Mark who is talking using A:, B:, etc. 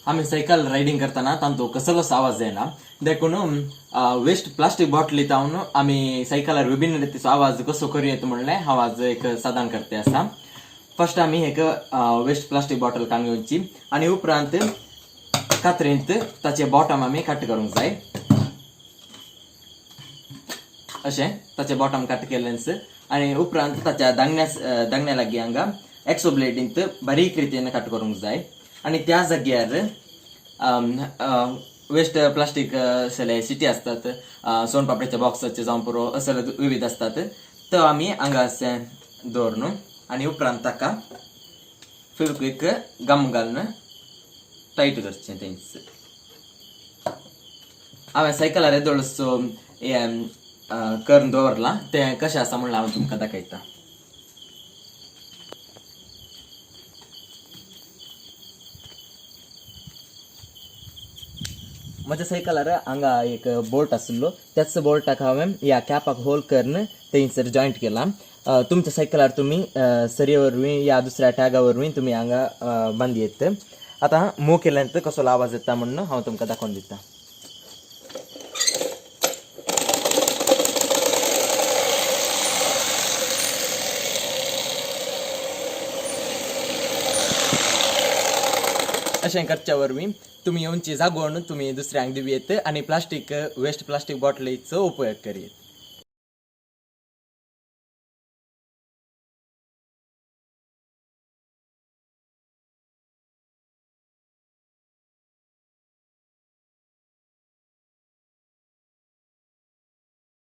A: आमी cycle riding करतना तांतू कसलोच आवाज येना. देखून वेस्ट प्लास्टीक बॉटली तावन आमी सायकलार विभिन्न रितीचो आवाज कसो करूं येता म्हणलें हांव आज एक साधन करते आसा. फर्स्ट आमी एक वेस्ट प्लास्टीक बॉटल काडून घेवची आनी उपरांत कात्रींत ताचे बॉटम आमी कट करूंक जाय. अशें ताचे बॉटम कट केलेंच आनी उपरांत ताच्या दांगण्या लागीं हांगा एक्सो ब्लेडींत बारीक रितीन कट करूंक जाय. आनी त्या जाग्यार वेस्ट प्लास्टीक असले सिटी आसतात, सोन पापडीच्या बॉक्साचे जावं पुरो असले विविध आसतात, तो आमी हांगा अशें दवरून आनी उपरांत ताका फेविक्विक गम घालून टायट करचें तेंच. हांवें सायकलार येदोळसो हें करून दवरलां, तें कशें आसा म्हणल्यार हांव तुमकां दाखयता. म्हज्या सायकलार हांगा एक बोल्ट आशिल्लो, त्याच बोल्टाक हांवें ह्या कॅपाक होल करून थंयसर जॉयंट केला. तुमच्या सायकलार तुमी सरये वरवीं या दुसऱ्या टॅगा वरवीं तुमी हांगा बांदी येत. आतां मूव केल्यान कसलो आवाज येता म्हणून हांव तुमकां दाखोवन दिता. अशें करच्या वरवीं तुमी येवची जागोवन तुमी दुसऱ्यांक दिवं येत आनी प्लास्टीक वेस्ट प्लास्टीक बॉटलीचो उपयोग करीत.